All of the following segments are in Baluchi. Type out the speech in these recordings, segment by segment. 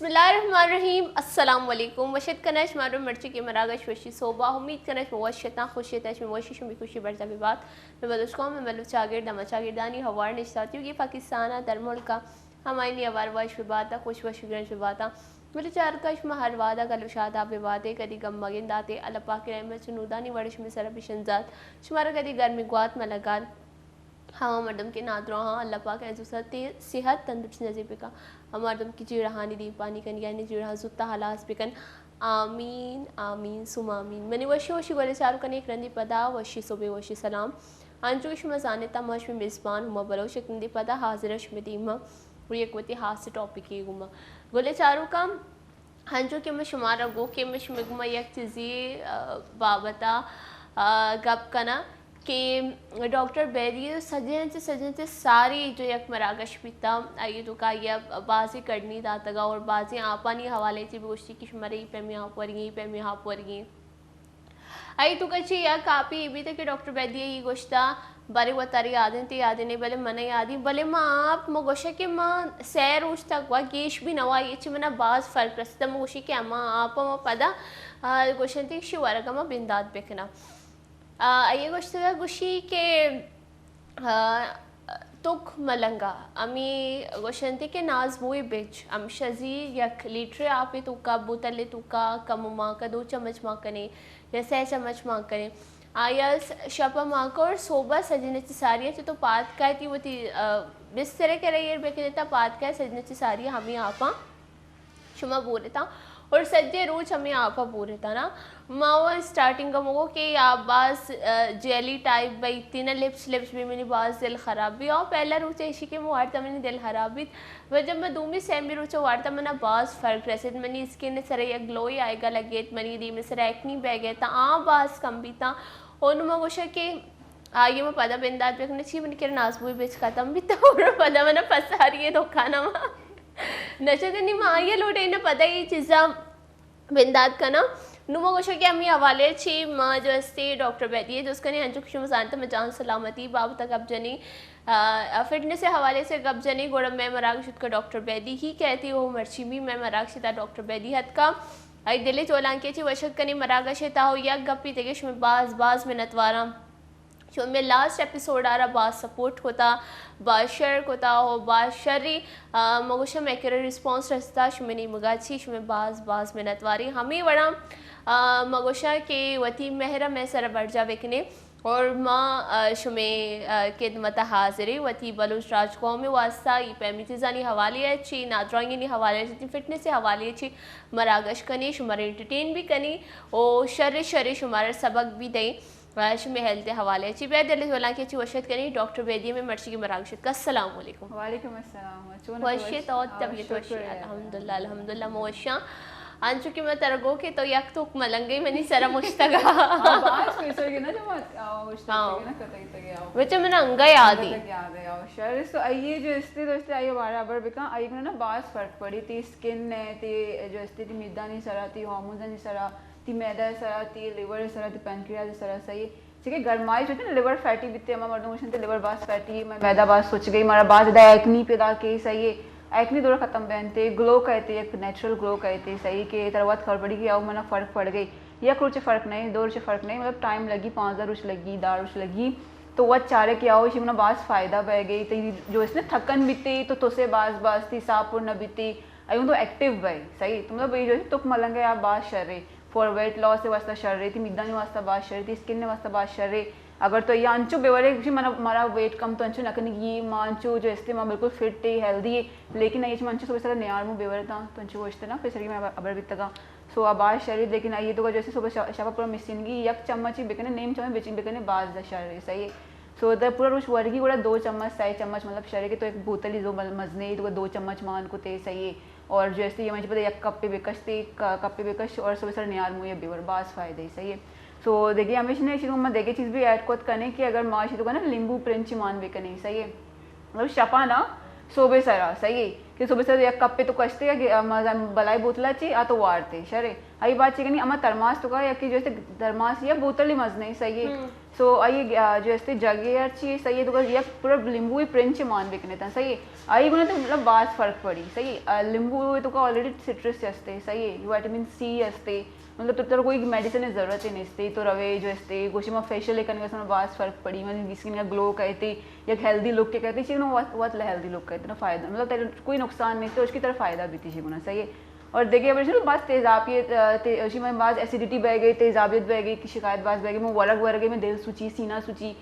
بسم اللہ الرحمن الرحیم۔ السلام علیکم۔ وش اتکن اش مارو مرچی کے مراگش وشی صوبہ۔ امید کنش وش اتاں، خوش اتاں، شمی وشی شمی خوشی برجا ببات۔ میں بلوچ قوم، میں بلوچ چاگرد، ہما چاگردانی ہوار نشتاتی ہوگی پاکستان ء در ملک ء ہمائنی ہوار وش ببات ء خوش وش گرنج ببات ء۔ بلوچ چارکا شما ہر وہد ء گل و شاداب ببات ئے، کدی گم مگندات ئے، اللہ پاک رحمت چنودانی وڑ شمی سر بشنزات، شمارا کدی گرمی گوات ملگات۔ ہما مردم کہ نادراہاں، اللہ پاک ء زوسا تے صحت تندرست نصیب بکا۔ ہما مردم کہ جیڑہانی دیمپانی کن، یعنی جیڑہاں زوتا ہلاس بکن۔ آمین، آمین، ثم آمین۔ منی وشی وشی گلے چارو کنے یک رندی پدا وشی صبح وشی سلام۔ انچو کہ شما زانتا ما شمی میزبان ہما بلوچ یک رندی پدا حاضر شمی دیما و یک وتی خاص ٹاپکی گوما۔ گلے چارو کم انچو کہ من شمارا گو کہ من شمے گوما یک چیزی، آ، بابتا، آ، گپ کناں کہ ڈاکٹر بیدی سجیں چہ سجیں چہ ساری جو یک مراگش بیتا، آئی توکا آئی بازی کڑنی داتگا اور بازی آپانی حوالے چی بھی گوشتی کہ شمارے ای پیمی آپ ورگی، ای پیمی آپ ورگی۔ آئی توکا چی یک آپی ای بیتا کہ ڈاکٹر بیدی ای گوشتا، بارے وتاری یادیں تے یادیں نہیں، بلے من یادیں، بلے ما آپ ما گوشا کہ ما سہ روچ تک وا گیش بھی نوا، یہ چی منا باز فرق رستا۔ ما گوشی کہ اما آپ ما پدا، آ، گوشن تے شی ورگا ما بندات بکنا۔ آ، آئی گوشتگا گوشی کہ، آ، تک ملنگا ہمی گوشن تے کہ ناز بوئی بچ، ہمشہ زی یک لیٹر آپی توکا، بوتل توکا کم ما کا دو چمچ ما کنے یا سہ چمچ ما کنے۔ آیا س-، شپا مانکا اور صوبہ سجنے چی ساری چی تو پاد کائے تی وتی، آ، بسترے کرے ایر بکنے تا پاد کائے سجنے چی ساری ہمیں آپاں شما بورتا اور سجے روچ ہمیں آپا بورتا نا۔ ما و اسٹارٹنگ مگو کہ یا باز، آ، جیلی ٹائپ بیتی نا، لپس، لپس بھی منی باز دل خراب بھی۔ اور پہلا روچ ایشی کہ مو وارتا منی دل خراب بیت۔ و جب میں دومی سیمی روچ وارتا منا باز فرق رسید، منی اسکن سر یک گلوئی آئیگا لگیت، منی دیم سر ایکنی بیگیت، آ باز کم بیتا۔ اور نو ما گوشا کہ آئی ما پدا بندات بکنے چی منی کرا نازبوئی بچ ختم بیتا اور پدا منا پساری دکانا ما نچے دنی ما آئی لوٹے نہ پدا یہ چیزا بندات کنا۔ نو ما گوشا کہ ہمیں حوالے چی ما جو استے ڈاکٹر بیدی ہے جس کنے انچو کہ شما زانتا میں جان سلامتی بابت گپ جنی، آ، فٹنس حوالے سے گپ جنی، گوڑا میں مراگ شد کا ڈاکٹر بیدی ہی کہتی ہو، مرچی بھی میں مراگ شتا ڈاکٹر بیدی حد کا۔ آئی دل جولانکے چی وشک کنی مراگش تا ہو یک گپی تگش میں باز باز منتواراں۔ شما میں لاسٹ ایپیسوڈ آرا باز سپورٹ کتا، باز شیئر کتا و باز شری، آ، مگوشا میں کرا ریسپانس رستا، شما نیمگا چی، شما باز باز منتواری۔ ہمیں وڑا، آ، مگوشا کہ وتی مہر میں سر برجا بکنے اور ما، آ، شما، آ، خدمت حاضری وتی بلوچ راج قوم واسطہ ای پیمی چیزانی حوالے چی، نادرائنگی حوالے چی، فٹنس حوالے چی مراگش کنی، شما انٹرٹین بھی کنی و شر شر شمارا سبق بھی دیں۔ و شمی ہیلتھ حوالے چی بیا دل جولانکے چی وشت کنی ڈاکٹر بیدی میں مرچی کی مراگ شد کا۔ السلام علیکم۔ وعلیکم السلام۔ چون وشی تو؟ طبیعت وشی؟ الحمدللہ، الحمدللہ، موشاں۔ انچو کہ میں ترا گو کہ تو یک توک ملنگی منی سر مشتگا۔ باز پیسر کے نا جو مشتگا نا کتگی تگی آو۔ وچ من انگا یادی۔ یاد ہے آو۔ شر سو آئیے جو استے دوستے آئیے بارا ابر بکا آئیے نا باز فرق پڑی تی اسکن نے تی جو استے تی میدانی سرا تی ہارمونز نی سرا تی میدہ سرا، تی لیور سرا، تی پینکریاس سرا، صحیح ہے۔ چونکہ گرمائی جو نا لیور فیٹی بیتے، ہما مردم گوشن تے لیور باز فیٹی، میں میدہ باز سوچ گئی، مارا باز زیادہ ایکنی پیدا کے، صحیح ہے۔ ایکنی دور ختم بینتے، گلو کہتے، ایک نیچرل گلو کہتے، صحیح کہ تروت خبر پڑی کہ او منا فرق پڑ گئی۔ یک روچ فرق نہیں، دو روچ فرق نہیں، مطلب ٹائم لگی، پانزدہ روچ لگی، دہ روچ لگی۔ تو وہ چارے کہ او اسی منا باز فائدہ بہ گئی، تی جو اس نے تھکن بیتے، تو تو سے باز باز تی ساپور نہ بیتے، ایون تو ایکٹیو بہ، صحیح۔ تو مطلب یہ جو ہے تک ملنگ ہے، آپ باز شر ہے۔ فار ویٹ لاس واسطہ شر ہے، تی میدانی واسطہ باز شر ہے، تی اسکن واسطہ باز شر ہے۔ اگر تو یہ انچو بیورے کہ منا، مارا ویٹ کم تو انچو نہ کنگی، ما انچو جو استے ما بالکل فٹ ہے، ہیلدی ہے، لیکن یہ چی من انچو صبح سر نیار مو بیورے تا، تو انچو گوشتے نا، پھر سر میں ابر بیتگا۔ سو آ باز شر ہے، لیکن یہ تو جو استے صبح شا-، شپا پورا مسنگی، یک چمچ ہی بکنے، نیم چمچ بچی بکنے، باز دا شر ہے، صحیح ہے۔ سو دا پورا روچ ورگی گڑا دو چمچ، سہ چمچ مطلب شر ہے کہ تو ایک بوتل ہی زو مل-، مزنے، تو دو چمچ مان کو تے، صحیح ہے۔ اور جو استے یہ مجھے پتہ یک کپ پہ بکش تے، ک-، کپ پہ بکش اور صبح سر نیار مویا بیور باز فائدہ ہے، صحیح ہے۔ سو دیکھیے ہمیشہ نے اسی کو میں دیکھے چیز بھی ایڈ کوت کنے کہ اگر ماں اسی تو کنا لیمبو پرنچی مان بکنے، صحیح ہے۔ مطلب شپا نا صوبے سرا، صحیح ہے۔ کہ صبح سر یک کپے تو کشتے یا کہ، آ، مزن بلائی بوتلا چی آ تو وارتے، شرے۔ آئی بعد چی کنی، اما ترماس تو کا یا کہ جو استے ترماس یا بوتل ہی مزنے، صحیح ہے۔ سو آئی، آ، جو استے جگے ہر چی، صحیح ہے، تو کا یک پورا لیمبو ہی پرنچ مان بکنے تا، صحیح ہے۔ آئی گنا تو مطلب باز فرق پڑی، صحیح ہے۔ آ، لیمبو تو کا آلریڈی سٹرس ہستے، صحیح ہے، وٹامن سی ہستے، مطلب تو تر کوئی میڈیسن ضرورت ہی نہیں استے، تو روے جو استے، گوشے ما فیشل کنگا سن باز فرق پڑی، من اسکن کا گلو کہتے، یک ہیلدی لک کے کہتے، چیز نا وت، وت ہیلدی لک کہتے نا فائدہ، مطلب تیرے کوئی نقصان نہیں استے، اس کی طرف فائدہ بھی تھی چیز گنا، صحیح ہے۔ اور دیکھے بس باز تیزابیت، آ، تے-، اسی میں باز ایسیڈیٹی بہ گئی، تیزابیت بہ گئی، کی شکایت باز بہ گئی، میں ورگ ورگ میں دل سوچی، سینہ سوچی،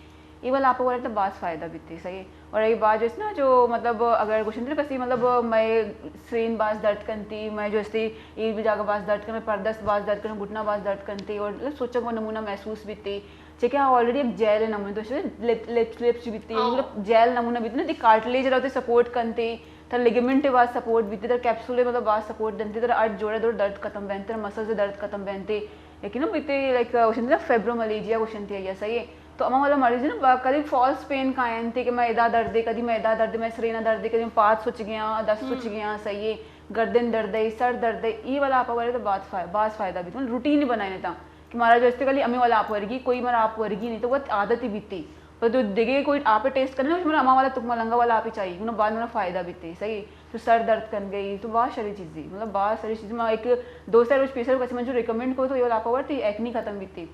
یہ والا آپ کو تو باز فائدہ بیتے، صحیح ہے۔ اور یہ بات جو ہے نا، جو مطلب اگر کچھ اندر کسی مطلب میں سرین باز درد کنتی، میں جو استی یہ بھی جاگہ باز درد کن، میں پردست باز درد کن، گھٹنا باز درد کنتی اور مطلب سوچا کو نمونہ محسوس بیتے، چکہ آلریڈی ایک جیل نمونہ تو لپس لپس بیتے، مطلب جیل نمونہ بیتے نا، دی کارٹلیج رہتے سپورٹ کنتے، تا لیگمنٹ باز سپورٹ بیتے، تا کیپسول مطلب باز سپورٹ دنتے، تا اڈ جوڑے دور درد ختم بینتے، تا مسلز درد ختم بینتے، لیکن نا بیتے لائک کچھ اندر فیبروملیجیا کچھ انتی ہے، صحیح ہے۔ تو اما والا مریض نا با-، کدی فالس پین کائنتے کہ میں ادا درد ہے، کدی میں ادا درد ہے، میں سرینا درد ہے، کدی میں پاد سوچ گیا، دست سوچ گیا، صحیح ہے، گردن درد ہے، سر درد ہے، ای والا آپ والے تو بات فا-، باز فائدہ بیتے، روٹین ہی بنائے تا کہ مارا جو استے کلی امی والا آپ ورگی، کوئی مارا آپ ورگی نہیں تو وہ عادت ہی بیتی۔ پر تو دیگه کوئی آپ ٹیسٹ کرنے، مارا اما والا تک ملنگا والا آپ ہی چاہیے، انہوں بعد مارا فائدہ بیتے، صحیح ہے۔ تو سر درد کن گئی، تو باز ساری چیزیں، مطلب باز ساری چیزیں۔ میں ایک دو سال روز پیسر کسی من جو ریکمینڈ کو تو یہ والا آپ ورتی ایکنی ختم بیتی۔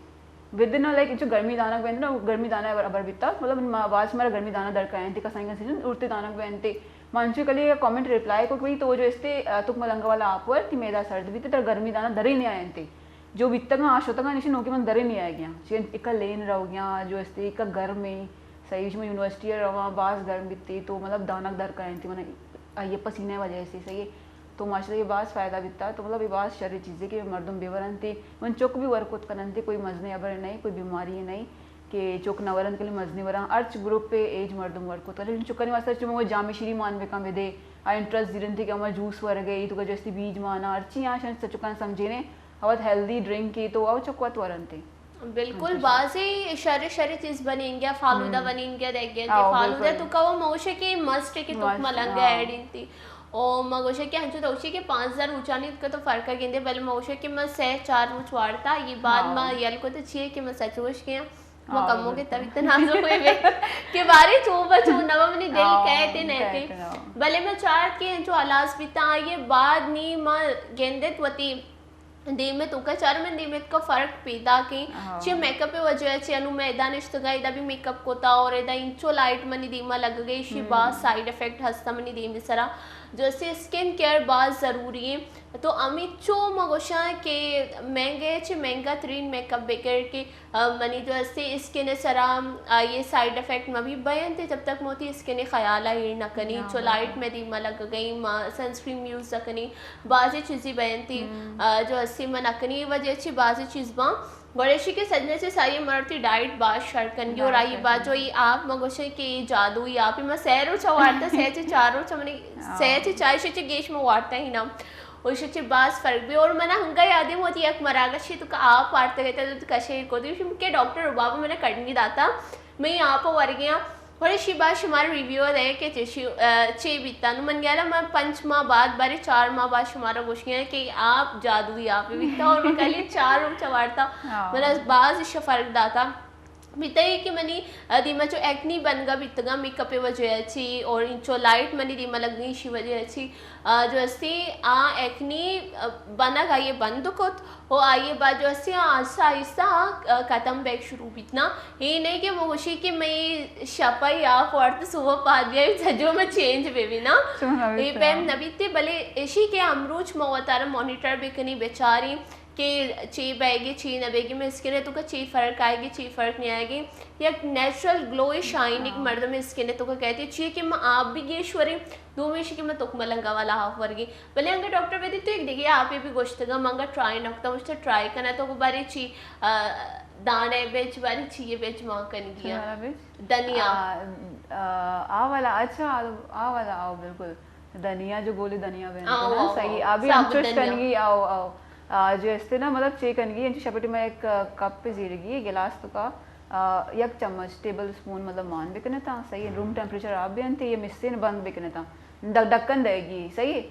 ودن لائک انچو گرمی دانگ بینت نا، گرمی دانگ ابر، ابر بیتا، مطلب ما باز مارا گرمی دانگ درکائیں تے، کسانی کسانی ارتے دانگ بینت تے۔ ما انچو کلی کمنٹ ریپلائی کو کہ بھئی تو جو استے، آ، تک ملنگا والا آپ ور، تی میدا سرد بیتے، تر گرمی دانگ درے نہیں آئیں تے۔ جو بیتگاں، آ شتگاں، نشی نوکی من درے نہیں آئے گیا۔ چی اکا لین رو گیا، جو استے اکا گرم ہے، صحیح، میں یونیورسٹی رواں، باز گرم بیتے، تو مطلب دانگ درکائیں تے، من آئی پسینے وجہ سے، صحیح ہے۔ تو ماشاءاللہ یہ باز فائدہ بیتا، تو مطلب یہ باز شر چیزے کہ مردم بے ورنتے، من چک بھی ورک کت کننتے، کوئی مزنے ابر نہیں، کوئی بیماری نہیں کہ چک نہ ورنت کلی مزنے وراں، ہرچ گروپ پہ ایج مردم ورک کت کننتے۔ چکانی واسطہ چمو جامع شیری مان بکن بدے، آ انٹرسٹ زیرنتے کہ ہما جوس ورگے، تو کا جستی بیج مانا، ہرچی آشان چکان سمجھینے، اوت ہیلدی ڈرنک کی تو او چک وت ورنتے۔ بالکل، بازی شر شر چیز بنینگیا، فالودہ بنینگیا، دیگہ تے فالودہ تو کہو موشے کہ مسٹ کہ تو ملنگا ایڈ انتی۔ او ما گوشے کہ ہنچو دوشی کہ پانچ ہزار روچانی کہ تو فرق گندے، بلے ما گوشے کہ من سہ چار روچ وارتا، یہ بعد ما یل کو تو چیے کہ من سچ گوش گیا۔ ما کمو کے تبھی تنازع ہوئے بے کہ بارے چو بچو نو منی دل کہتے نہیں تے۔ بلے ما چار کے ہنچو حلاس بیتا، یہ بعد نی ما گندت وتی دیم ء توکا چار من دیم ء توکا فرق پیداک ایں۔ چہ میک اپ ء وجہ ء چہ انوں میں ادا نشتگاں، ادا بھی میک اپ کتا اور ادا انچو لائٹ منی دیم ء لگگ ء، ایشی باز سائیڈ افیکٹ ہستا منی دیم ء سرا۔ جو اسے اسکن کیئر باز ضروری ایں۔ تو ہمینچو ما گوشاں کہ مہنگے چہ مہنگا ترین میک اپ بگر کہ، آ، منی جو اسے اسکن ء سرا آئی ء سائیڈ افیکٹ مہ بی بینت، جب تک موتی اسکن ء خیال ء ایر نہ کنی، چو لائٹ میں دیم ء لگگ ء، ما سنسکرین یوز نہ کنی۔ بازیں چیزے بینتی، آ، جو اسے من اکنی وجہ چی بازیں چیز باں۔ گڑا ایشی کہ سجنے چہ ساری مرتی ڈائٹ باز شر کنگی اور آئی باجو ای آپ ما گوشیں کہ ای جادوئی آپ، ما سہ روچ وارتا، سہ چہ چار روچ منی، سہ چہ چار شہ چہ گیش ما وارتا ہی نا۔ اور شہ چہ باز فرق بی اور منا ہنگا یادیں موتی یک مراگشی تو کا آپ وارتا گئے تا تو کشے کو دی کہ ڈاکٹر رباب منا کڈنی داتا۔ میں آپ ورگیاں۔ گڑا ایشی بعد شمارا ریویو دئے کہ چشی، آ، چے بیتا۔ نو من گیالا من پنچ ماہ بعد، بارے چار ماہ بعد شمارا گوشگیاں کہ آپ جادوئی آپ بیتا اور من کلی چار روچ وارتا۔ من باز ایشا فرق داتا۔ بیتا ای کہ منی، آ، دیما چو ایکنی بنگا بیتگا میک اپ وجہ چی اور انچو لائٹ منی دیما لگی ایشی وجہ چی۔ آ، جو استی آ ایکنی، آ، بنگ آئیے بند کت و آئیے بعد جو استی آ آہستہ آہستہ آ، آ، ختم بیگ شروع بیت نا۔ اے نہیں کہ من گوشی کہ میں شپا یا وارت صبح پاد بیا سجو میں چینج بے بی نا۔ اے پیم نبیتے، بلے ایشی کہ ہم روچ ما وتارا مانیٹر بکنی بچاری کہ چی بیگی چی نہ بیگی میں اسکن ہے تو کا چی فرق آئے گی چی فرق نہیں آئے گی۔ یک نیچرل گلو شائننگ مردم اسکن ہے تو کا کہتے چی کہ ما آپ بھی گیش وریں۔ دومی ایشی کہ من تک ملنگا والا ہاف ورگی۔ بلے انگا ڈاکٹر بیدی تو یک دیگه آپے بھی گوشتگا، من انگا ٹرائی نہ کتا، مجھتا ٹرائی کنا تو بارے چی، آ، دانے بیچ بارے چی یہ بیچ مان کنگی۔ چی والا بیچ؟ دنیا۔ آ، آ، آ والا، اچھا، آ، آ والا، آؤ، بالکل۔ دنیا جو گولی دنیا بینتے نا، صحیح۔ آؤ، آؤ۔ ابھی ہم چوش کنگی، آؤ، آؤ۔ آ، جو استے نا، مطلب، چے کنگی، انچو شپٹی میں ایک، آ، کپ پہ زیرگی، گلاس تو کا، آ، یک چمچ ٹیبل اسپون، مطلب، مان بکنے تا، صحیح، روم ٹیمپریچر آپ بھی انتے، یہ مسین بند بکنے تا۔ ڈ-، ڈکن دئیگی، صحیح ہے؟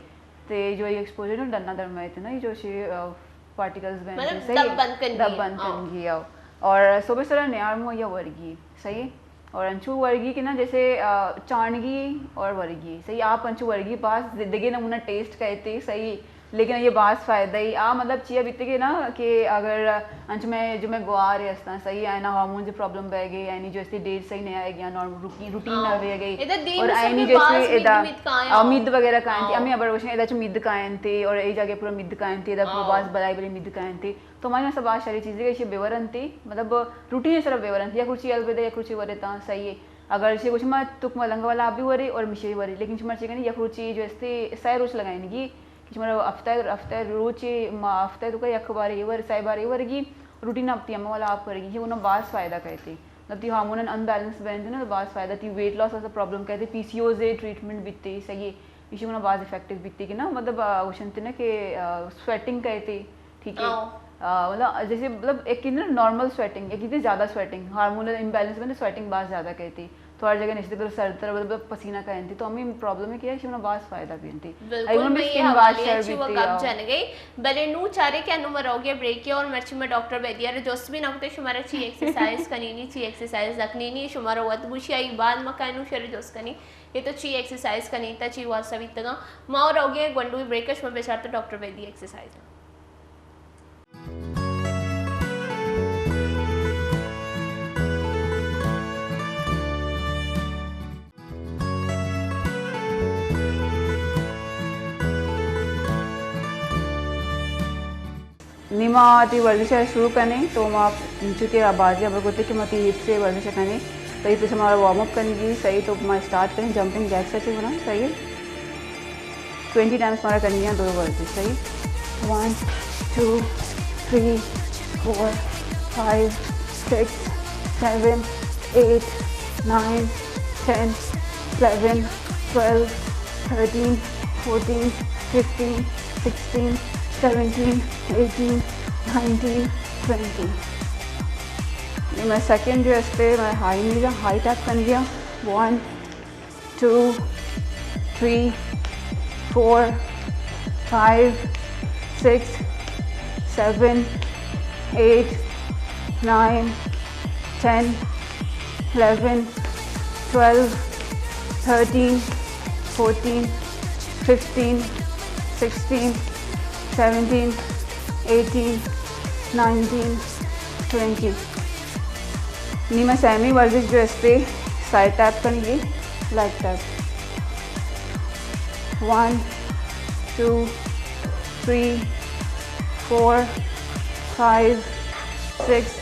تے جو ایکسپوژر نو ڈنا درمائے تے نا، یہ جو شی، آ، پارٹیکلز بنتے، مطلب، صحیح ہے؟ دب بند کنگی۔ دب بند ہاں۔ کنگی آؤ۔ اور صبح سرا نیار مو یا ورگی، صحیح ہے؟ اور انچو ورگی کہ نا جیسے، آ، چانگی اور ورگی، صحیح، آپ انچو ورگی باز دگے نمونہ ٹیسٹ کئیتے، صحیح، لیکن یہ باز فائدہ ہی آ، مطلب چیا بیتے کہ نا کہ اگر انچو میں جو میں گوار ہے استاں، صحیح، آئینا ہارمونز پرابلم بہ گئے، یعنی جو استے ڈیٹ صحیح نہیں آئے گیا، نارمل روٹین، روٹین نہ ہاں۔ بہ گئی۔ ادا دیم اور سر آئینی میں جیسے باز ادا مید کائیں، آ، ہاں۔ مید وغیرہ کائیں تھے، ہاں۔ ہمیں ابر وشیں ادا چو مید کائیں تھے اور اے جاگہ پورا مید کائیں تھے، ادا ہاں۔ باز بلائی بلی مید کائیں تھے۔ تو ہمارے یہاں سب آج ساری چیزیں کہ بے ورن تھی، مطلب روٹین سرا بے ورن تھی، یا کچھ الگ بدے یا کچھ ورے تا صحیح ہے۔ اگر اسے کچھ ما تک ملنگ والا آپ بھی ورے اور مشے ورے، لیکن شما چیکن یا کچھ جو استے سائے روچ لگائیں گی، کہ شمارا ہفتہ، ہفتہ روچے، ما ہفتہ تو کا یک بار ایور، سائے بار ایور گی، روٹین آپ تی ہمیں والا آپ کرے گی، کہ انہاں باز فائدہ کہتے۔ نہ تی ہارمون ان بیلنس بنتے نا، تو باز فائدہ تی ویٹ لاس ایسا پرابلم کہتے، پی سی اوز اے ٹریٹمنٹ بیتے، صحیح ہے۔ ایشی انہاں باز افیکٹو بیتے کہ نا، مطلب، آ، وشنتے نا کہ، آ، سویٹنگ کہتے، ٹھیک ہے۔ ہاں۔ آ، مطلب، جیسے، مطلب، ایک نا نارمل سویٹنگ، ایک اتنی زیادہ سویٹنگ، ہارمونل امبیلنس بنتے، سویٹنگ باز زیادہ کہتے۔ تو ہر جگہ نشتے تو سر تر مطلب پسینہ کہنتی، تو ہمیں پرابلم ہے کہ شمنا باز فائدہ بینتی۔ بالکل، میں یہ حوالے چی وہ گپ جن گئی۔ بلے نو چارے کہ انو مروگے بریک ہے اور مرچی میں ڈاکٹر بیدیا رے جوست بھی نہ کتے شمارا چی ایکسرسائز کنینی، چی ایکسرسائز نہ کنینی، شمارا وقت بوشی آئی بعد مکانو شر جوست کنی، یہ تو چی ایکسرسائز کنی تا چی واسطہ بیتگا۔ ما روگے گونڈوی بریک، شما بچار تو ڈاکٹر بیدی ایکسرسائز۔ نی ما تی ورزش ءَ شروع کنیں، تو ما چونکہ بازی ہبر کرتے کہ ما تی ہپس ءِ ورزش کنیں، تو ہپس ہمارا وارم اپ کنگی، صحیح، تو ما اسٹارٹ کریں جمپنگ جیکس ءَ چہ بنا، صحیح ہے؟ ٹوئنٹی ٹائمز ہمارا کرنی ہے دو ورزش، صحیح؟ One, two, three, four, five, six, seven, eight, nine, ten, eleven, twelve, thirteen, fourteen, fifteen, sixteen, seventeen, eighteen, nineteen, twenty. یہ میں سیکنڈ جو استے میں ہائی نہیں جا، ہائی ٹیپ کر لیا۔ One, two, three, four, five, six, seven, eight, nine, ten, eleven, twelve, thirteen, fourteen, fifteen, sixteen, seventeen, eighteen, nineteen, twenty. نی میں سیمی ورزش جو استے سائیڈ ٹیپ کنگی، leg tap. One, two, three, four, five, six,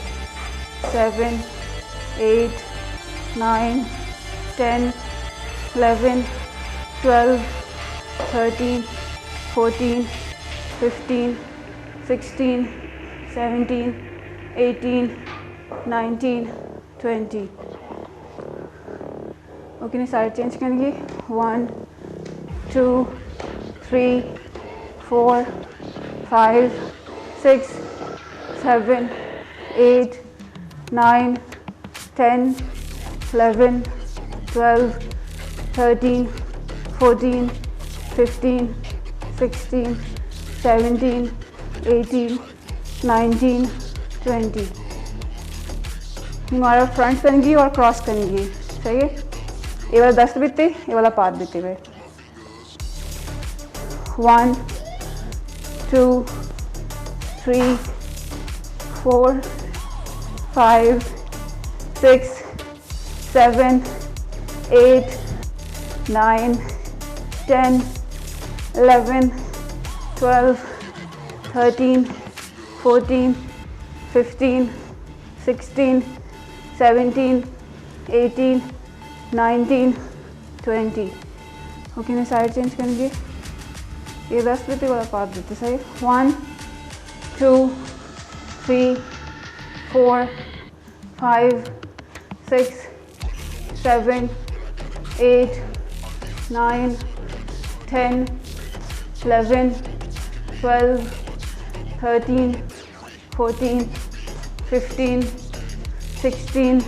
seven, eight, nine, ten, eleven, twelve, thirteen, fourteen, fifteen, sixteen, seventeen, eighteen, nineteen, twenty. Okay, نی سائیڈ چینج کنگی۔ One, two, three, four, five, six, seven, eight, nine, ten, eleven, twelve, thirteen, fourteen, fifteen, sixteen, seventeen, eighteen, nineteen, twenty. ہمارا فرنٹ کنگی اور کراس کنگی، صحیح ہے؟ یہ والا دست بیتے، یہ والا پاد بیتے ہوئے۔ One, two, three, four, five, six, seven, eight, nine, ten, eleven, twelve, thirteen, fourteen, fifteen, sixteen, seventeen, eighteen, nineteen, twenty. Okay, میں سائیڈ چینج کریں گے۔ یہ دست بیتے والا پاد بیتے، صحیح۔ One, two, three, four, five, six, seven, eight, nine, ten, eleven, twelve, thirteen, fourteen, fifteen, sixteen,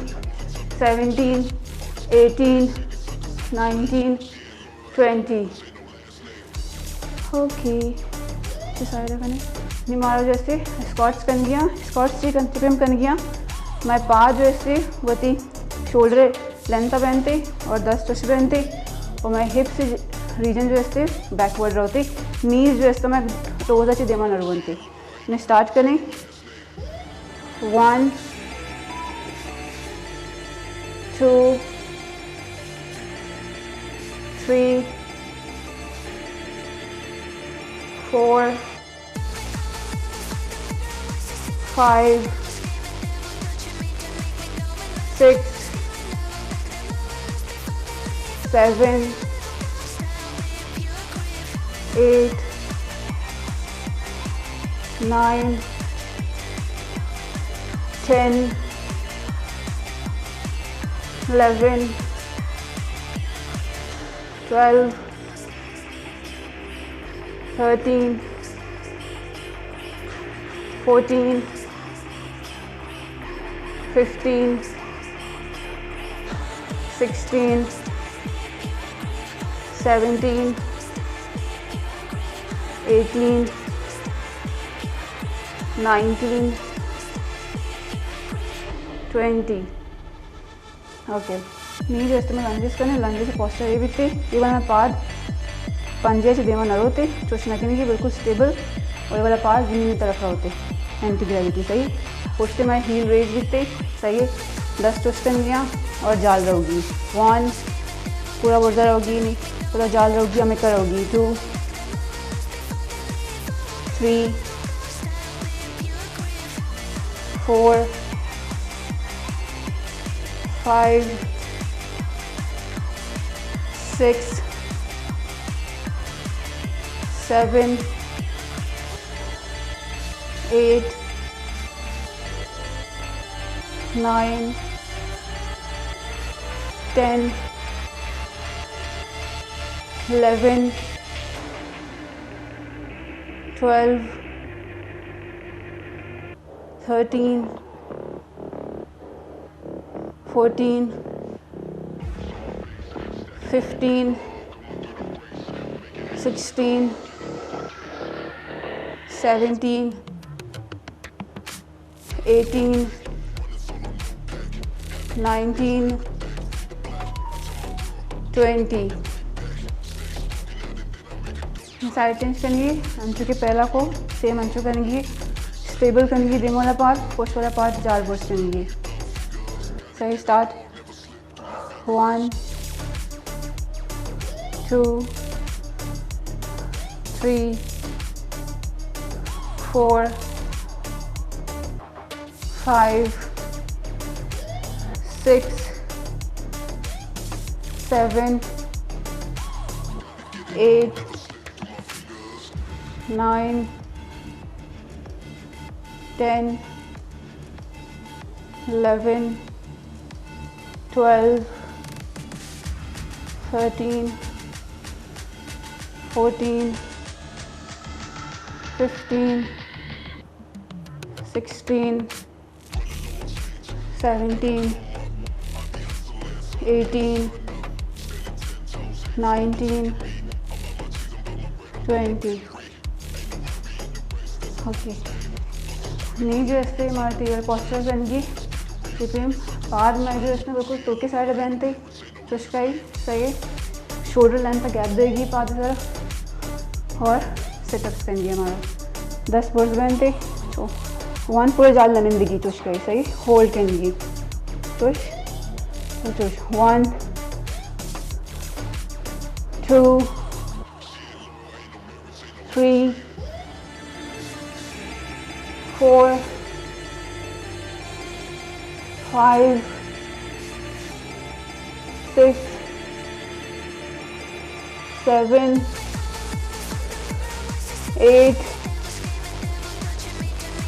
seventeen, eighteen, nineteen, twenty. Okay, چی سائیڈ کنیں؟ نی مارا جو استے اسکواٹس کنگیاں، اسکواٹس چی کن، چی پیم کنگیاں۔ مئے پاد جو استے وتی شولڈر لینتھ بینتے اور دست چش بینتے اور مئے ہپس ریجن جو استے بیکورڈ روتے، نیز جو استے مئے ٹوز چی دیما نہ روانتے۔ نی سٹارٹ کنیں۔ One, two, three, four, five, six, seven, eight, nine, ten, eleven, twelve, thirteen, fourteen, fifteen, sixteen, seventeen, eighteen, nineteen, twenty. Okay, نی جو استے مئے لنجز کنیں، لنجز پوسچر اے بیتے، اے والا پاد پنجے چہ دیما نہ روتے، چوش نہ کنگی، بالکل سٹیبل، اور اے والا پاد زمین طرف روتے، اینٹی گریویٹی، صحیح۔ پشت مئے ہیل ریز بیتے، صحیح، دست چوش کنگیاں اور جال روگی۔ ون، پورا برزا روگی، نی پورا جال روگی، ہمیں کا روگی۔ Two, three, four, five, six, seven, eight, nine, ten, eleven, twelve, thirteen, fourteen, fifteen, sixteen, seventeen, eighteen, nineteen, twenty. Side change کنگی، انچو کہ پہلا کو سیم انچو کنگی، سٹیبل کنگی، دیم والا پارٹ، پشت والا پارٹ جال برز کنگی۔ صحیح، start. One, two, three, four, five, six, seven, eight, nine, ten, eleven, twelve, thirteen, fourteen, fifteen, sixteen, seventeen, eighteen, nineteen, twenty. Okay. نی جو استے مارا تیار پوسچر بنگی، پیم پاد مئے جو استے بالکل توکے سائیڈ بنتے۔ چوش کئی، صحیح۔ شولڈر لینتھ گیپ دیگی پاد طرف اور سٹ اپس کنگی ہمارا۔ دست برز بنتے، چو ون پورے جال نندگی، چوش کئی، صحیح۔ ہولڈ کنگی، چوش، چوش۔ One, two, three, four, five, six, seven, eight,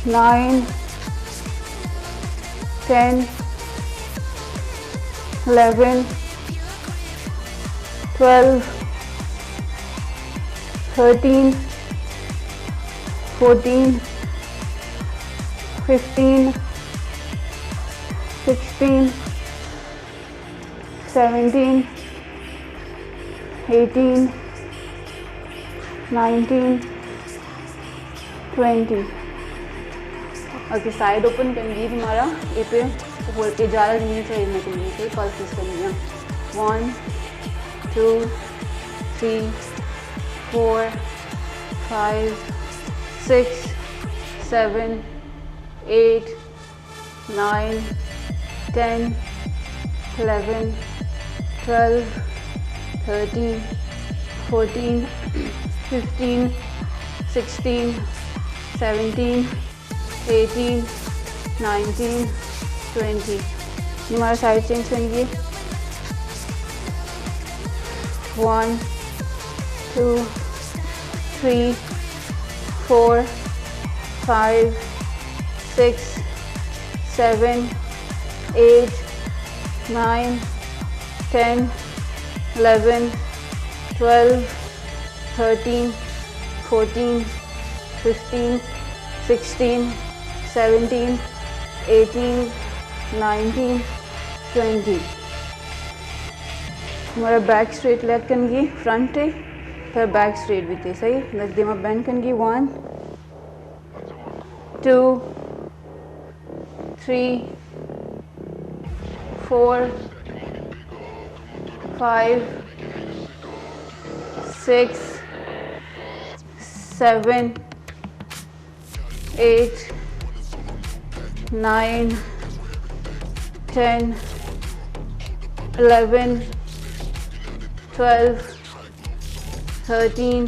nine, ten, eleven, twelve, thirteen, fourteen, fifteen, sixteen, seventeen, eighteen, nineteen, twenty. Okay, side open کنگی تمہارا، اے پہ ہول اجازت نہیں چاہیے، میں تمہیں سے پلسز کرنی ہے۔ One, two, three, four, five, six, seven, eight, nine, ten, eleven, twelve, thirteen, fourteen, fifteen, sixteen, seventeen, eighteen, nineteen, twenty. ہمارا سائیڈ چینج کریں گے۔ One, two, three, four, five, six, seven, eight, nine, ten, eleven, twelve, thirteen, fourteen, fifteen, sixteen, seventeen, eighteen, nineteen, twenty. ہمارا بیک اسٹریٹ لیگ کنگی، فرنٹ ہے، پھر بیک اسٹریٹ بیتے، صحیح؟ بس دیما بینڈ کنگی، one, two, three, four, five, six, seven, eight, nine, ten, eleven, twelve, thirteen,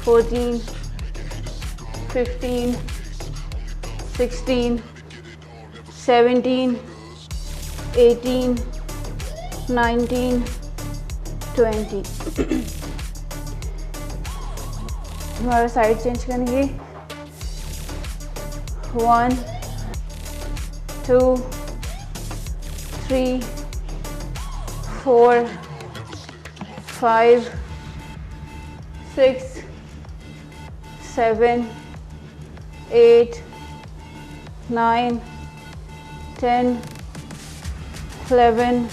fourteen, fifteen, sixteen, seventeen, eighteen, nineteen, twenty. ہمارا سائیڈ چینج کریں گے۔ One, two, three, four, five, six, seven, eight, nine, ten, eleven,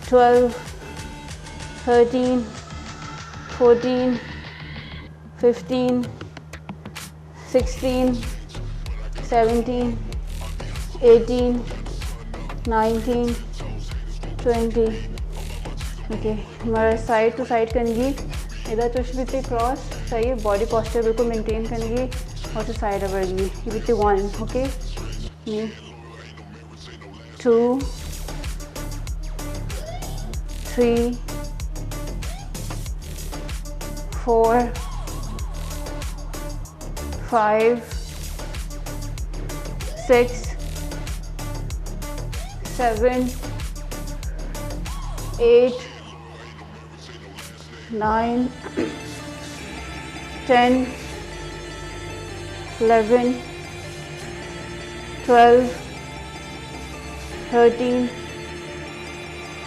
twelve, thirteen, fourteen, fifteen, sixteen, seventeen, eighteen, nineteen, twenty. Okay, ہمارا سائیڈ ٹو سائیڈ کنگی، ادا چوش بیتے کراس، صحیح، باڈی پوسچر بالکل مینٹین کنگی، اور تو سائیڈ ورگی، یہ بیتے one, okay. Two, three, four, five, six, seven, eight, nine, ten, eleven, twelve, thirteen,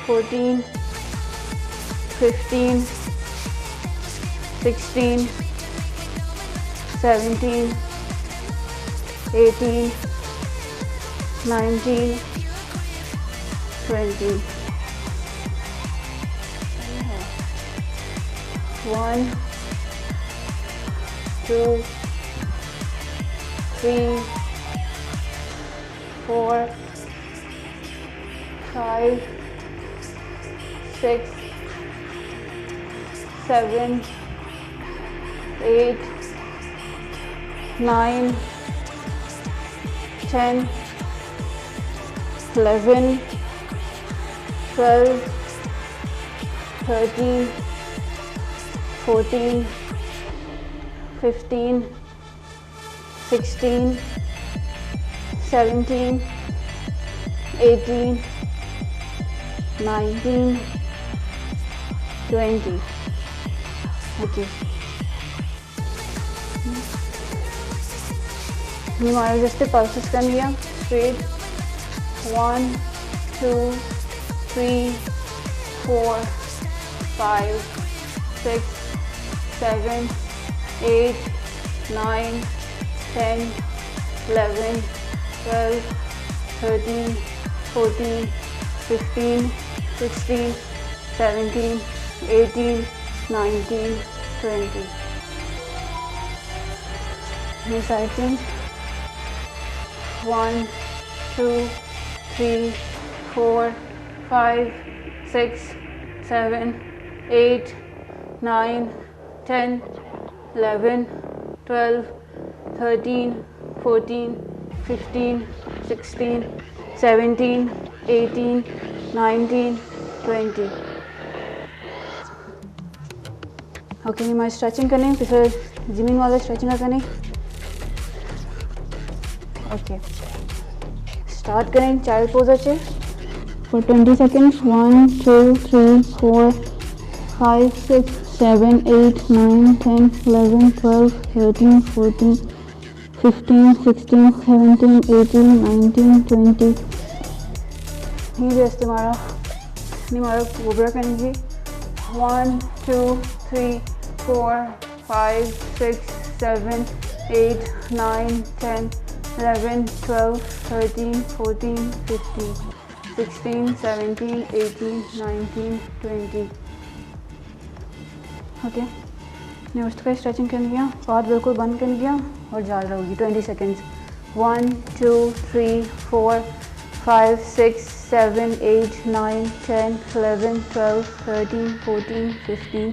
fourteen, fifteen, sixteen, seventeen, eighteen, nineteen, twenty. One, two, three, four, five, six, seven, eight, nine, ten, eleven, twelve, thirteen, fourteen, fifteen, sixteen, seventeen, eighteen, nineteen, twenty. Okay. ہمارا جسٹ پلسز کرنی ہے، straight. One, two, three, four, five, six, seven, eight, nine, ten, eleven, twelve, thirteen, fourteen, fifteen, sixteen, seventeen, eighteen, nineteen, twenty. Reciting one, two, three, four, five, six, seven, eight, nine, ten, eleven, twelve, thirteen, fourteen, fifteen, sixteen, seventeen, eighteen, nineteen, twenty. Okay, نی ما اسٹریچنگ کنیں، پسر زمین والا اسٹریچنگ کنیں۔ اوکے، اسٹارٹ کریں چائلڈ پوز چے۔ For twenty seconds, one, two, three, four, five, six, seven, eight, nine, ten, eleven, twelve, thirteen, fourteen, fifteen, sixteen, seventeen, eighteen, nineteen, twenty. ہی جیسے ہمارا، ہمارا کوبرا کریں گے۔ One, two, three, four, five, six, seven, eight, nine, ten, eleven, twelve, thirteen, fourteen, fifteen, sixteen, seventeen, eighteen, nineteen, twenty. Okay, نے اس کا اسٹریچنگ کرن گیا، پاد بالکل بند کرن گیا اور جال رہو گی twenty seconds. One, two, three, four, five, six, seven, eight, nine, ten, eleven, twelve, thirteen, fourteen, fifteen,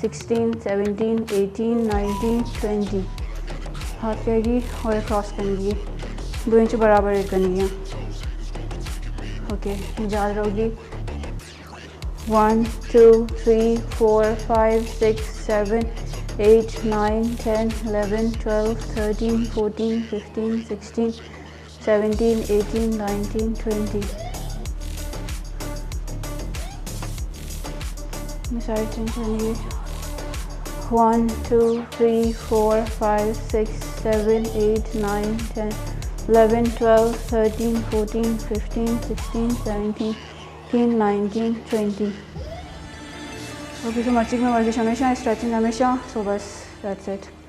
sixteen, seventeen, eighteen, nineteen, twenty. ہاتھ کہے گی اور کراس کرن گی، دو انچ برابر کرن گیا۔ اوکے، جال رہو گی۔ One, two, three, four, five, six, seven, eight, nine, ten, eleven, twelve, thirteen, fourteen, fifteen, sixteen, seventeen, eighteen, nineteen, twenty. میں ساری چینج کریں گے۔ One, two, three, four, five, six, seven, eight, nine, ten, eleven, twelve, thirteen, fourteen, fifteen, sixteen, seventeen, eighteen, nineteen, twenty. Okay, so مرچی میں ورزش ہمیشہ، اسٹریچنگ ہمیشہ، سو بس، دیٹس اٹ۔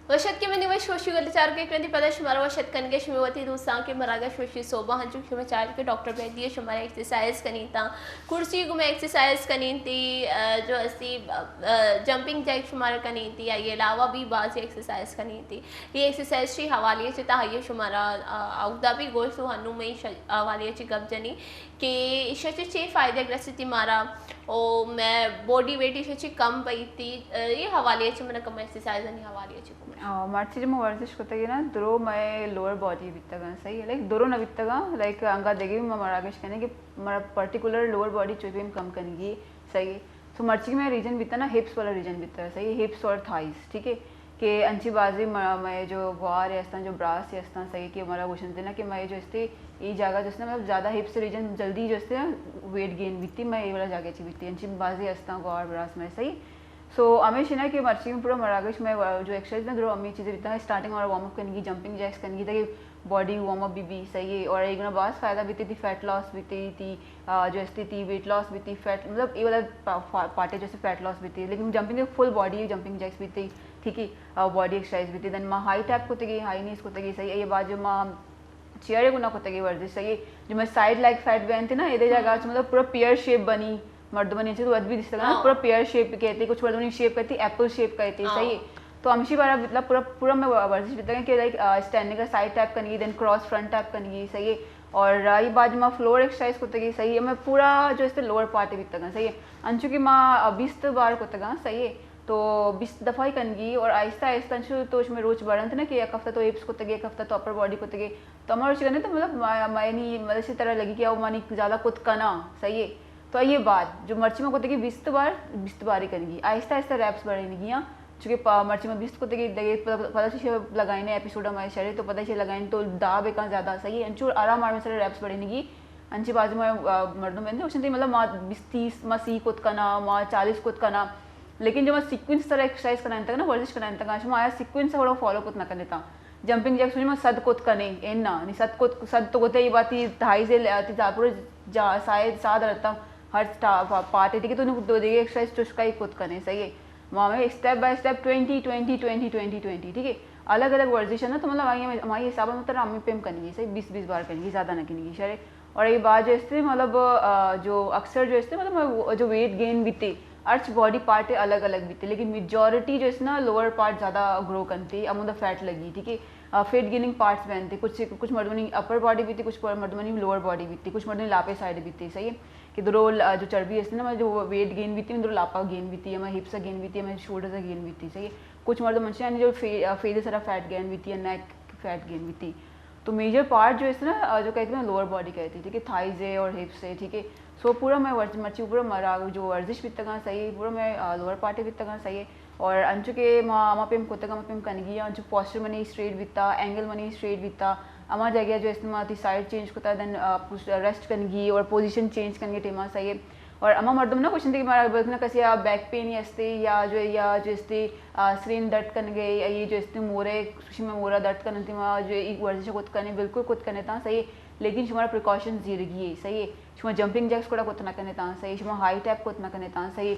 وش اتکے منی وش وشی گل چاروکیں، کندی پدا شمارا وش اتک کنگے شمے وتی دوستاں کہ مراگش وشی صوبہ ہنچو کہ شما چاہت کہ ڈاکٹر مہدی شمارا ایکسرسائز کنی تا، کرسی گمے ایکسرسائز کنی تی، آ، جو استی، آ، جمپنگ جیک شمارا کنی تی، آئی علاوہ بھی بعضی ایکسرسائز کنی تی۔ یہ ایکسرسائز چی حوالے چی تا، یہ شمارا، آ، اودا بھی گوشت و ہنو میں ش-، حوالے چی گپ جنی۔ کہ ایشا چہ چے فائدگ رسیتی مارا، او مئے باڈی ویٹ ایشا چہ کم بیتی، اے حوالے چہ منا کم ایکسرسائزانی حوالے چہ گوش۔ آ، مرچی جو ما ورزش کتگی نا، درو مئے لوئر باڈی بیتگاں، صحیح ہے، لائک درو نہ بیتگاں، لائک انگا دگہ ما مراگش کنے کہ مارا پرٹیکولر لوئر باڈی چوبین کم کنگی، صحیح ہے۔ سو مرچی مئے ریجن بیتا نا، ہپس والا ریجن بیتا، صحیح ہے، ہپس اور تھائز، ٹھیک ہے۔ کہ انچی بازی ما-، مئے جو گوار استاں، جو براس استاں، صحیح کہ مارا گوشنتے نا کہ مئے جو استے ای جاگہ جو استے نا، مطلب زیادہ ہپس ریجن جلدی جو استے نا ویٹ گین بیتی، مئے ای والا جاگہ چی بیتی، انچی بازی استاں گوار براس مئے، صحیح۔ سو ہمیش نا کہ مرچی میں پورا مراگش میں وا-، جو ایکسرسائز نا درو ہمیں چیزیں بیتا ہے، اسٹارٹنگ ہمارا وارم اپ کنگی، جمپنگ جیکس کنگی، تاکہ باڈی وارم اپ بی بی، صحیح ہے۔ اور ایک نا باز فائدہ بیتی تی، فیٹ لاس بیتی تی، آ، جو استے تی ویٹ لاس بیتی، فیٹ مطلب ای والا پا-، پا-، پارٹ ہے جو استے فیٹ لاس بیتی، لیکن jumping full body jumping jacks بیتی، ٹھیک ہے، آ، باڈی ایکسرسائز بیتی۔ دین ما ہائی ٹیپ کتگی، ہائی نیز کتگی، صحیح ہے۔ یہ بعد جو ما چیئر کو نہ کتگی ورزش، صحیح ہے۔ جو میں سائیڈ لیگ فیٹ بینتے نا، یہ جاگہ چ مطلب پورا پیئر شیپ بنی، مردمانی چیز ود بھی دستگا نا، ہاں۔ پورا پیئر شیپ کہتے، کچھ مردمانی شیپ کہتی، ایپل شیپ کہتے، ہاں۔ صحیح ہے۔ تو ہمشی بارا مطلب پورا، پورا میں ورزش بیتا کہ لائک، آ، اسٹینڈنگ کا سائیڈ ٹیپ کنگی، دین کراس فرنٹ ٹیپ کنگی، صحیح ہے۔ اور، آ، یہ بعد ما فلور ایکسرسائز کتگی، صحیح ہے۔ میں پورا جو استے لوور پارٹ بیتگا، صحیح ہے۔ انچو کہ ما، آ، بیست بار کتگا، صحیح ہے۔ تو بیست دفعہ ہی کنگی اور آہستہ آہستہ انچو تو میں روچ بڑھنت نا کہ یک ہفتہ تو ہپس کتگے، یک ہفتہ تو اپر باڈی کتگے۔ تو ہمارا روچ کرنے تو مطلب ما-، ما-، یعنی مطلب اسی طرح لگی کہ او مانی زیادہ کت کنا، صحیح ہے۔ تو یہ بعد جو مرچی ما کتگی بیست بار، بیست بار ہی کنگی۔ آہستہ آہستہ ریپس بڑھنگی ہاں۔ چونکہ پا-، مرچی ما بیست کتگی، دگہ پدا، پدا چیشے لگائینے ایپیسوڈ ہمارے شرے، تو پدا چیشے لگائینے تو دہ بکن زیادہ، صحیح ہے۔ انچو آرام آرام سر ریپس بڑھنگی۔ انچی بازی ما، آ، مردم بنتے، اوشن تے مطلب ما بیست تیس، ما سی کت کنا، ما چالیس کت کنا۔ لیکن جو ما سیکوینس طرح ایکسرسائز کنا انتگا نا، ورزش کنا انتگا، شما آیا سیکوینس تھوڑا فالو کت نہ کنتا۔ جمپنگ جیکس ما صد کت کنے، این نا، نی صد کت، صد تو کتے یہ بات تی تھائیز تی زاپور جا سائے ساد رتا۔ ہر پارٹ ہے، ٹھیک ہے، تو انہوں دو دیگه ایکسرسائز چشکائی کت کنے، صحیح ہے۔ ما ہمیں step by step twenty twenty twenty twenty twenty, ٹھیک ہے، الگ الگ ورزش ہے نا، تو مطلب ہماری ہماری حساب سے مطلب ہمیں پیم کنگی، صحیح، بیس بیس بار کنگی، زیادہ نہ کنگی، شرے۔ اور یہ بات جو اس سے مطلب جو اکثر جو اس سے مطلب جو ویٹ گین بیتے، ہر باڈی پارٹ الگ الگ بیتے، لیکن میجورٹی جو اس نا لوور پارٹ زیادہ گرو کنتے، ہمو دا فیٹ لگی، ٹھیک ہے۔ فیٹ گیننگ پارٹس بنتے، کچھ کچھ مردمانی اپر باڈی بیتے، کچھ مردمانی لوور باڈی بیتے، کچھ مردمانی لاپے سائیڈ بیتے، صحیح ہے۔ کہ درو جو چربی اس نا، جو ویٹ گین بیتی، درو لاپا گین بیتی، ہمیں ہپس گین بیتی، ہمیں شولڈرز گین بیتی، صحیح ہے۔ کچھ مردم انچیں جو فیس سرا فیٹ گین بیتی، نیک فیٹ گین بیتی۔ تو میجر پارٹ جو اس نا جو کہتے ہیں لوور باڈی کہتی، ٹھیک ہے، تھائز ہے اور ہپس ہے، ٹھیک ہے۔ سو پورا میں مرچی پورا مارا جو ورزش بیتگاں، صحیح ہے، پورا میں لوور پارٹ بیتگاں، صحیح ہے۔ اور انچو کہ ما ہما پیم کتگ، ہما پیم کنگی آں، انچو پوسچر منی اسٹریٹ بیتا، اینگل منی اسٹریٹ بیتا، ہما جاگہ جو استعمال تھی سائیڈ چینج کتا، دین ریسٹ کنگی اور پوزیشن چینج کنگی ٹیما، صحیح ہے۔ اور ہما مردم نہ گوشنتے کہ مارا بلکنا کسی آ بیک پین ہی استے یا جو یا جو استے سرین درد کنگے یا یہ جو استے مورے، سوشی میں مورا درد کننتے، ما جو ایک ورزش کت کنے، بالکل کت کنے تا، صحیح ہے۔ لیکن شمارا پریکاشن زیرگی ہے، صحیح ہے۔ شما جمپنگ جیکس کڑا کت نہ کنے تا، صحیح ہے۔ شما ہائی ٹیپ کت نہ کنے تا، صحیح ہے۔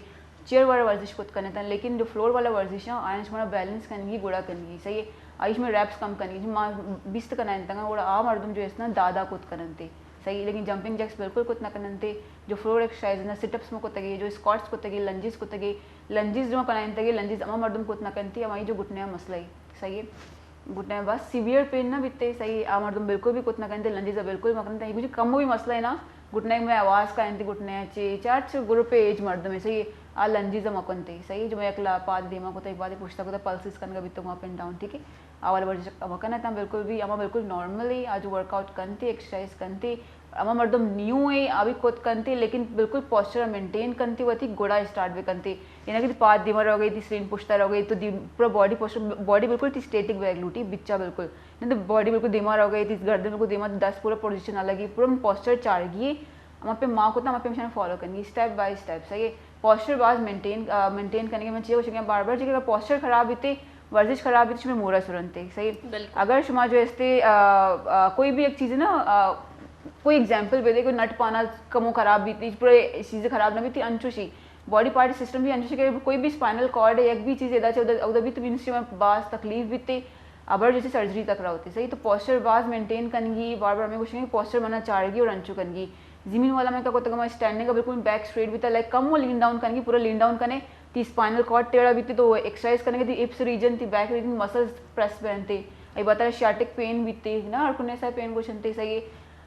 چیئر والا ورزش کت کنے تاں، لیکن جو فلور والا ورزش آں، آیاں شمارا بیلنس کنگی، گڑا کنگی، صحیح ہے۔ آئی شمارا ریپس کم کنگی، شما بیست کنائینتگاں، گڑا آ مردم جو اس نا دادا کت کننتے، صحیح ہے۔ لیکن جمپنگ جیکس بالکل کت نہ کننتے۔ جو فلور ایکسرسائز نا، سٹ اپس مو کتگے، جو اسکواٹس کتگے، لنجز کتگے، لنجز جو کنائینتگے، لنجز ہما مردم کت نہ کنتے، ہمائی جو گھٹنے مسئلہ ہے، صحیح ہے۔ گھٹنے بس سیویئر پین نہ بیتے، صحیح، آ مردم بالکل بھی کت نہ کنتے، لنجز بالکل مکنتے، کچھ کم بھی مسئلہ ہے نا، گھٹنے میں آواز کا انتی گھٹنے چے چار چھ گروپ ایج مردم ہے، صحیح، آ لنجز مکنتے، صحیح، جو میں اکلا پاد دیما کتا، پاد پشتا کتا، پلسز کنگا بیتو اپ اینڈ ڈاؤن، ٹھیک ہے۔ آ والا ورزش مکنتا بالکل بھی، اما بالکل نارمل ہے، آ جو ورک آؤٹ کنتے، ایکسرسائز کنتے، ہما مردم نیو ایں، آ بھی کت کنتے، لیکن بالکل پوسچر مینٹین کنتے، وتی گڑا اسٹارٹ بکنتے۔ یعنی کہ پاد دیما روگے، تی سرین پشتا روگے، تو دی پورا باڈی پوسچر، باڈی بالکل تی اسٹیٹک بیگ لوٹی، بچا بالکل۔ نہ تو باڈی بالکل دیما روگے، تی گردن بالکل دیما، دست پورا پوزیشن الگ ہی، پورا پوسچر چارگی ہے۔ ہما پہ ما کتا، ہما پہ مشان فالو کنگی، اسٹیپ بائی اسٹیپ، صحیح ہے۔ پوسچر باز مینٹین، مینٹین کنگے، میں چیز گوشگے بار بار، چیز اگر پوسچر خراب بیتے، ورزش خراب بیتی، شمے مورا سرنتے، صحیح؟ بالکل۔ اگر شما جو استے، آ، آ، کوئی بھی ایک چیز ہے نا، آ، کوئی ایگزامپل بے دے، کوئی نٹ پانا کمو خراب بیتی، پورے چیز خراب نہ بیتی، انچوشی باڈی پارٹ سسٹم بھی انچوشی کہ کوئی بھی اسپائنل کارڈ ہے، یک بھی چیز ادا چے ادا، ادا بھی تو مینس شما باز تکلیف بیتے، ابر جیسے سرجری تک رہا ہوتی، صحیح؟ تو پوسچر باز مینٹین کنگی، بار بار ہمیں گوشنگی پوسچر منا چارگی اور انچو کنگی۔ زمین والا میں کا کوتگا اسٹینڈنگ کا بالکل بیک اسٹریٹ بیتا، لائک کم وہ لین ڈاؤن کنگی، پورا لین ڈاؤن کنے، تی اسپائنل کارڈ ٹیڑھا بیتے تو ایکسرسائز کنگے، تی ہپس ریجن، تی بیک ریجن مسلز پریس بنتے۔ ای باترا شیاٹک پین بیتے نا، ہر کنے سا پین گوشنتے، صحیح ہے،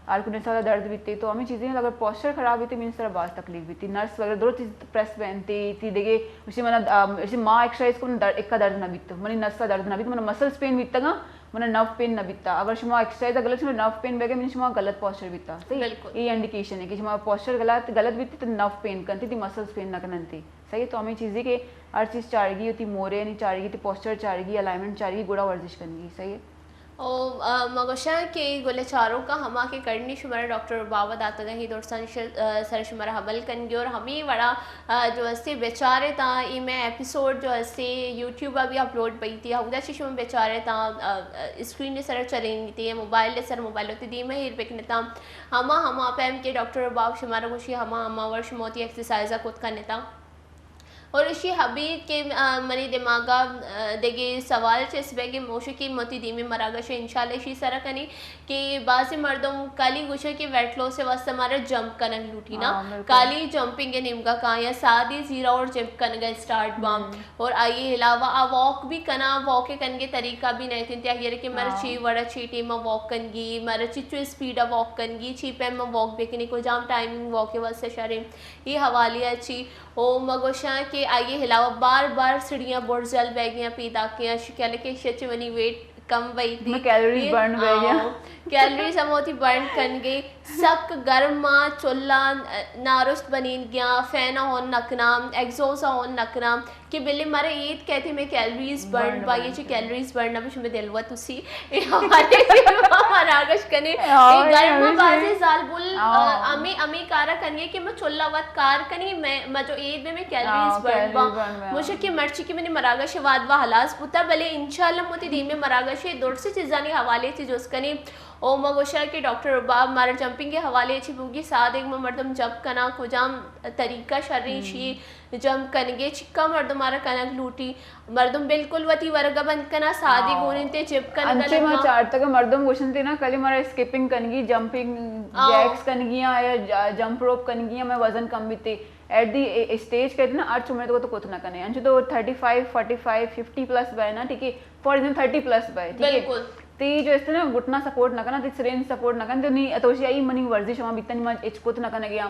ہر کنے سا درد بیتے۔ تو ہمیں چیزیں اگر پوسچر خراب بیتے، مین سر باز تکلیف بیتی، نرس وغیرہ درو چیز پریس بنتے، تی دیگے اسے منا، آ، اسے ما ایکسرسائز کو در، اکا درد نہ بیت، منی نسا درد نہ بیت، منا مسلز پین بیتگا، منا نرو پین نہ بیتا۔ اگر شما ایکسرسائز غلط شما نرو پین بیگے، من شما غلط پوسچر بیتا، صحیح؟ بالکل۔ یہ انڈیکیشن ہے کہ شما پوسچر غلط، غلط بیتے تو نرو پین کنتے، تی مسلز پین نہ کننتے۔ صحیح، تو ہمیں چیزیں کہ ہر چیز چارگی ہوتی، مورے یعنی چارگی ہوتی، پوسچر چارگی، الائنمنٹ چارگی، گڑا ورزش کنگی، صحیح ہے؟ او، آ، ما گوشاں کہ گل چاروکاں ہما کہ کرنی شمارا ڈاکٹر بابا داتگا، ہی درسانی ش-، آ، سر شمارا عمل کنگی اور ہمیں وڑا، آ، جو استے بیچارے تاں، ای میں ایپیسوڈ جو استے یوٹیوب بھی اپلوڈ بیتی، ہمدا چی شما بیچارے تاں، آ، آ، اسکرین سر چلینگی تی، موبائل سر موبائل ہوتی دیمہ ہیر بکنتاں، ہما، ہما پیم کہ ڈاکٹر باب شمارا گوشی، ہما، ہما ور شما ہوتی ایکسرسائز کت کنتاں۔ اور اشی حبیب کہ، آ، منی دماغا، آ، دگہ سوال چست بیگی موشکی متی دیمی مراگش انشاءاللہ اشی سرا کنی کہ بعضی مردم کالی گوشے کہ ویٹ لوس واسطہ مارا جمپ کنگ لوٹی نا۔ ہاں، بالکل۔ کالی جمپنگ نیمگا کا یا سادی زیرا اور جمپ کنگا اسٹارٹ باں۔ ہم۔ اور آئی علاوہ آ واک بھی کنا، واک کنگے طریقہ بھی نہیں تھے، آئی کہ مارا ہاں۔ چی وڑا چی ٹیم واک کنگی، مارا چی چو اسپیڈ واک کنگی، چی پیم واک بکنی، کجام ٹائمنگ واک واسطہ شریں۔ یہ حوالی چی او مگوشاں کہ آئی علاوہ بار بار سڑیاں برزل بیگیاں پیداکیاں، شکل کہ شچ منی ویٹ کم بیتی۔ میں کیلوریز برن بیگیاں۔ آؤ، کیلوریز ہم ہوتی برن کنگے، سک گرما چلا نارست بنین گیا، فین ہون نکنا، ایگزوز ہون نکنا، کہ بلے مارا ایت کہتے میں کیلوریز برن برن بائی، چی کیلوریز برن نہ بش میں دل و تسی۔ اے ہمارے مراگش کنے، اے گرما بازے زال بل، امی، امی کارا کنگے کہ میں چلا وت کار کنی، میں، میں جو عید میں، میں کیلریز برن با۔ مجھے کہ مرچی کہ منی مراگش واد و حلاس بوتا، بلے انشاءاللہ متی دیم میں مراگش دور سے چیزانی حوالے سے جوز کنی۔ او ما گوشاں کہ ڈاکٹر رباب مارا جمپنگ ءِ حوالے چی بوگی، سادگ ما مردم جمپ کناں، کجام طریقہ شریں شی جمپ کنگے، چکا مردم مارا کنگ لوٹی، مردم بالکل وتی ورگا بند کناں، سادی گون انتے جمپ کنگ انچے ما لگا۔ چارتگ مردم گوشنتے نا، کلی مارا اسکپنگ کنگی، جمپنگ جیکس کنگی یا جمپ روپ کنگی، میں وزن کم بیتے۔ ایٹ دی اسٹیج کہتے نا، ہر چمے تو تو کت نہ کنے، انچو تو thirty five, forty five, fifty plus by نا، ٹھیک ہے، for example thirty plus by, ٹھیک ہے۔ بالکل۔ تی جو اس نا گھٹنا سپورٹ نہ کنا، تی سرین سپورٹ نہ کنا، تو نی اتوشی آئی منی ورزش ہما بیتن ما اچ کت نہ کنا گیا۔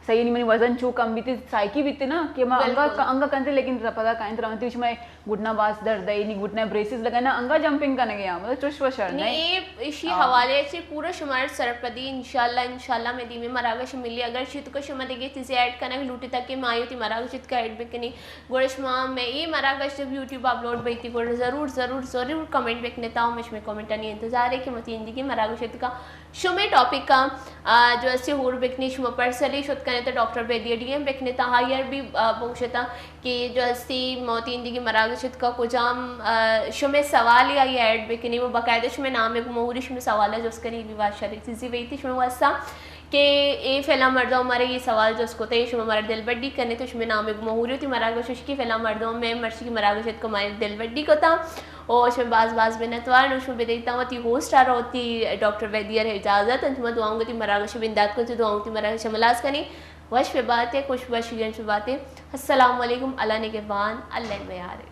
صحیح نہیں، منی وزن چو کم بیتے، سائیکی بیتے نا کہ ما انگا انگا کنتے، لیکن پدا کائیں ترا تی میں گھٹنا باز درد ہے، نی گھٹنا بریسز لگا نا، انگا جمپنگ کنا گیا، مطلب چوش و شر نہیں۔ اے ایشی حوالے سے پورا شمار سرپدی انشاءاللہ، انشاءاللہ میں دیمے مراگش ملی۔ اگر شی تو شما دیگه چیزی ایڈ کنگ لوٹی تاکہ ما آیو تی مراگش ات کا ایڈ بکنی، گوڑا شما میں اے مراگش جب یوٹیوب اپلوڈ بیتی گوڑا ضرور ضرور ضرور کمنٹ بکنے تا، مش میں کمنٹانی انتظار ہے کہ متی اندگی مراگش ات کا شمے ٹاپک ءَ، آ، جو استی ہور بکنی، شما پرسنلی شت کنے تو ڈاکٹر بیدی ءَ ڈی ایم بکنے تا، آئی ءَ بھی، آ، بگوشتا کہ جو استی موتی اندگی مراگش ات کا کجام، آ، شمے سوال یا آئی ایڈ بکنی، وہ باقاعدہ شمے نام کو موری شمے سوال جس کنی بھی بات شریک چیزی بیتی شمے واسطہ کہ اے فلاں مردم مارے یہ سوال جس کو تے شما مارا دل بڈی کنے تو شمے نام کو موری ہوتی مراگش کی فلاں مردم میں مرشی کی مراگش ات کو مارے دل بڈی کو تا۔ او شمے باز باز منتوار نو شما بدیتا وتی ہوسٹ آرا وتی ڈاکٹر ویدی ءَ اجازت انت۔ ما دعاؤں گتی مراگش بندات کنت، دعاؤں گتی مراگش ملاس کنی۔ وش بہ باتے، خوش بہ شیرین شہ باتے۔ السلام علیکم، اللہ نگہبان، اللہ میارے۔